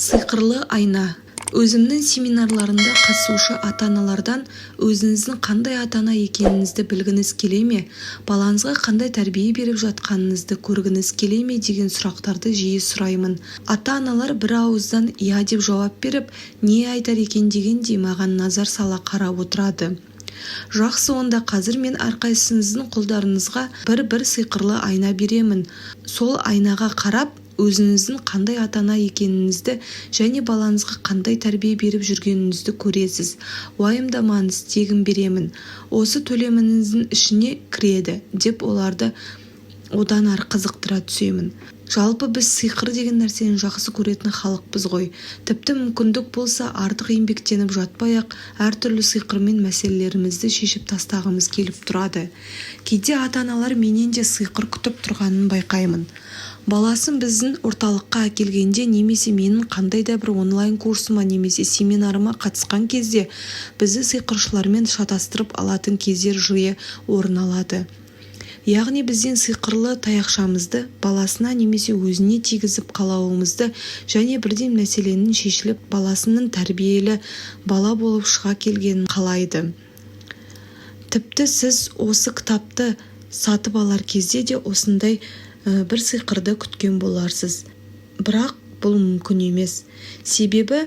Сиқырлы айна. Өзімнің семинарларымда қатысушы ата-аналардан: "Өзіңіздің қандай ата-ана екеніңізді білгіңіз келе ме? Балаңызға қандай тәрбие беріп жатқаныңызды көргіңіз келе ме?" деген сұрақтарды жиі сұраймын. Ата-аналар бір ауыздан "иә" деп жауап беріп, не айтар екен дегендей маған назар сала қарап отырады. "Жақсы, онда қазір мен әрқайсыңыздың қолдарыңызға бір-бір сиқырлы айна беремін. Сол айнаға қарап, өзіңіздің қандай ата-ана екеніңізді және балаңызға қандай тәрбие беріп жүргеніңізді көресіз. Уайымдамаңыз, тегін беремін. Осы төлеміңіздің ішіне кіреді", – деп оларды одан ары қызықтыра түсемін. Жалпы, біз сиқыр деген нәрсені жақсы көретін халықпыз ғой. Тіпті мүмкіндік болса, артық еңбектеніп жатпай-ақ, әртүрлі сиқырмен мәселелерімізді шешіп тастағымыз келіп тұрады. Кейде ата-аналар менен де сиқыр күтіп тұрғанын байқаймын. Баласын біздің орталыққа әкелгенде немесе менің қандай да бір онлайн курсыма немесе семинарыма қатысқан кезде бізді сиқыршылармен шатастырып алатын кездер жиі орын алады. Яғни бізден сиқырлы таяқшамызды баласына немесе өзіне тигізіп қалауымызды және бірден мәселенің шешіліп, баласының тәрбиелі бала болып шыға келгенін қалайды. Тіпті сіз осы кітапты сатып алар кезде де осындай бір сиқырды күткен боларсыз. Бірақ бұл мүмкін емес. Себебі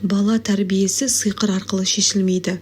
бала тәрбиесі сиқыр арқылы шешілмейді.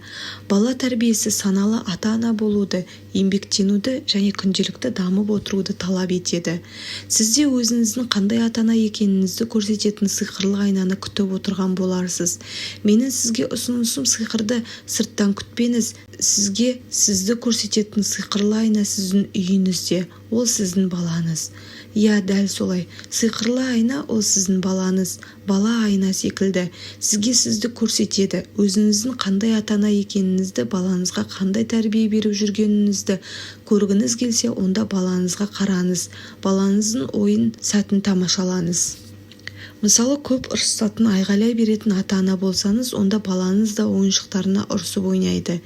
Бала тәрбиесі саналы ата-ана болуды, еңбектенуді және күнделікті дамып отыруды талап етеді. Сіз де өзіңіздің қандай ата-ана екеніңізді көрсететін сиқырлы айнаны күтіп отырған боларсыз. Менің сізге ұсынысым: сиқырды сырттан күтпеңіз. Сізге сізді көрсететін сиқырлы айна сіздің үйіңізде, ол сіздің балаңыз. Иә, дәл солай, сиқырлы айна – ол сіздің балаңыз. Бала айна секілді сізге сізді көрсетеді. Өзіңіздің қандай ата-ана екеніңізді, балаңызға қандай тәрбие беріп жүргеніңізді көргіңіз келсе, онда балаңызға қараңыз, балаңыздың ойын сәтін тамашалаңыз. Мысалы, көп ұрысатын, айғайлай беретін ата-ана болсаңыз, онда балаңыз да ойыншықтарына ұрысып ойнайды.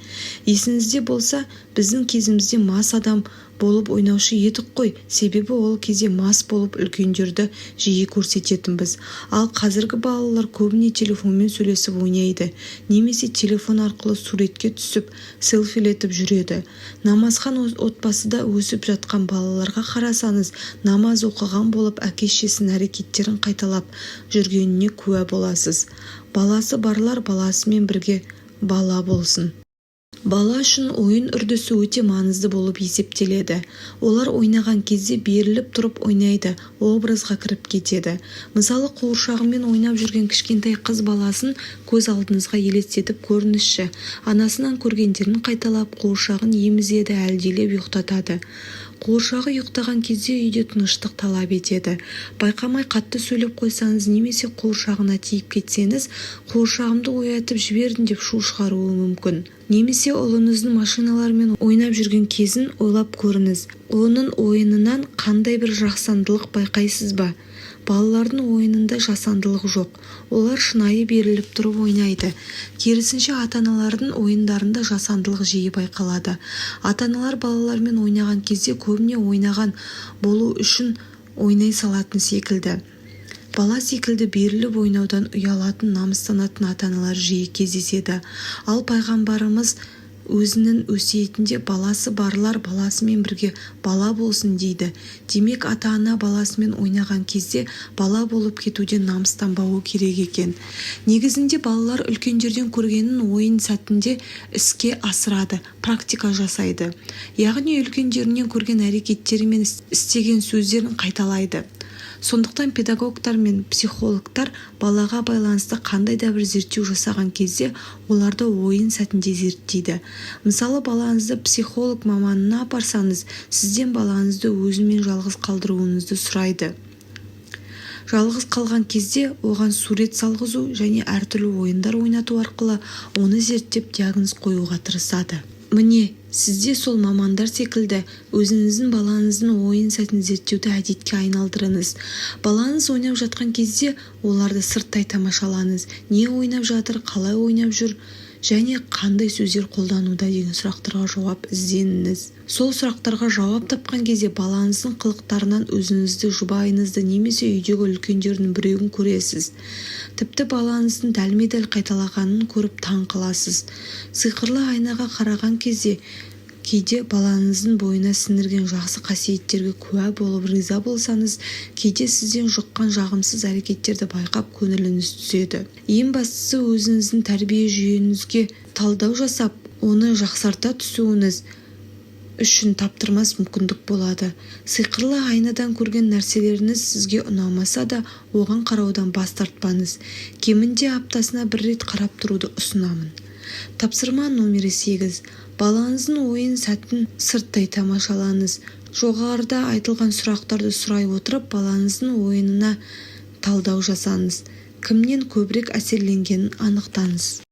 Есіңізде болса, біздің кезімізде мас адам болып ойнаушы едік қой. Себебі ол кезде мас болып үлкендерді жиі көрсететінбіз. Ал қазіргі балалар көбіне телефонмен сөйлесіп ойнайды немесе телефон арқылы суретке түсіп, селфилетіп жүреді. Намазхан отбасыда өсіп жатқан балаларға қарасаңыз, намаз оқыған болып, әке-шешесінің әрекеттерін қайталап жүргеніне куә боласыз. Баласы барлар баласымен бірге бала болсын. Бала үшін ойын үрдісі өте маңызды болып есептеледі. Олар ойнаған кезде беріліп тұрып ойнайды, образға кіріп кетеді. Мысалы, қуыршағымен ойнап жүрген кішкентай қыз баласын көз алдыңызға елестетіп көріңізші. Анасынан көргендерін қайталап, қуыршағын емізеді, әлдилеп ұйықтатады. Қуыршағы ұйықтаған кезде үйде тыныштық талап етеді. Байқамай қатты сөйлеп қойсаңыз немесе қуыршағына тиіп кетсеңіз, "Қуыршағымды оятып жібердің" деп шу шығаруы мүмкін. Немесе ұлыңыздың машиналармен ойнап жүрген кезін ойлап көріңіз. Оның ойынынан қандай бір жасандылық байқайсыз ба? Балалардың ойынында жасандылық жоқ, олар шынайы беріліп тұрып ойнайды. Керісінше, ата-аналардың ойындарында жасандылық жиі байқалады. Ата-аналар балалармен ойнаған кезде көбіне ойнаған болу үшін ойнай салатын секілді. Бала секілді беріліп ойнаудан ұялатын, намыстанатын ата-аналар жиі кездеседі. Ал пайғамбарымыз өзінің өсиетінде: "Баласы барлар баласымен бірге бала болсын", – дейді. Демек, ата-ана баласымен ойнаған кезде бала болып кетуден намыстанбауы керек екен. Негізінде балалар үлкендерден көргенін ойын сәтінде іске асырады, практика жасайды. Яғни үлкендерінен көрген әрекеттері мен істеген сөздерін қайталайды. Сондықтан педагогтар мен психологтар балаға байланысты қандай да бір зерттеу жасаған кезде оларды ойын сәтінде зерттейді. Мысалы, балаңызды психолог маманына апарсаңыз, сізден балаңызды өзімен жалғыз қалдыруыңызды сұрайды. Жалғыз қалған кезде оған сурет салғызу және әртүрлі ойындар ойнату арқылы оны зерттеп, диагноз қоюға тырысады. Міне, сіз де сол мамандар секілді өзіңіздің балаңыздың ойын сәтін зерттеуді әдетке айналдырыңыз. Балаңыз ойнап жатқан кезде оларды сырттай тамашалаңыз: не ойнап жатыр, қалай ойнап жүр Және қандай сөздер қолдануда деген сұрақтарға жауап іздеңіз. Сол сұрақтарға жауап тапқан кезде балаңыздың қылықтарынан өзіңізді, жұбайыңызды немесе үйдегі үлкендердің біреуін көресіз. Тіпті балаңыздың дәлме-дәл қайталағанын көріп таң қаласыз. Сиқырлы айнаға қараған кезде кейде балаңыздың бойына сіңірген жақсы қасиеттерге куә болып риза болсаңыз, кейде сізден жұққан жағымсыз әрекеттерді байқап көңіліңіз түседі. Ең бастысы, өзіңіздің тәрбие жүйеңізге талдау жасап, оны жақсарта түсуіңіз үшін таптырмас мүмкіндік болады. Сиқырлы айнадан көрген нәрселеріңіз сізге ұнамаса да, оған қараудан бас тартпаңыз. Кемінде аптасына бір рет қарап тұруды ұсынамын. Тапсырма номері 8. Балаңыздың ойын сәтін сырттай тамашалаңыз. Жоғарыда айтылған сұрақтарды сұрай отырып, балаңыздың ойынына талдау жасаңыз. Кімнен көбірек әсерленгенін анықтаңыз.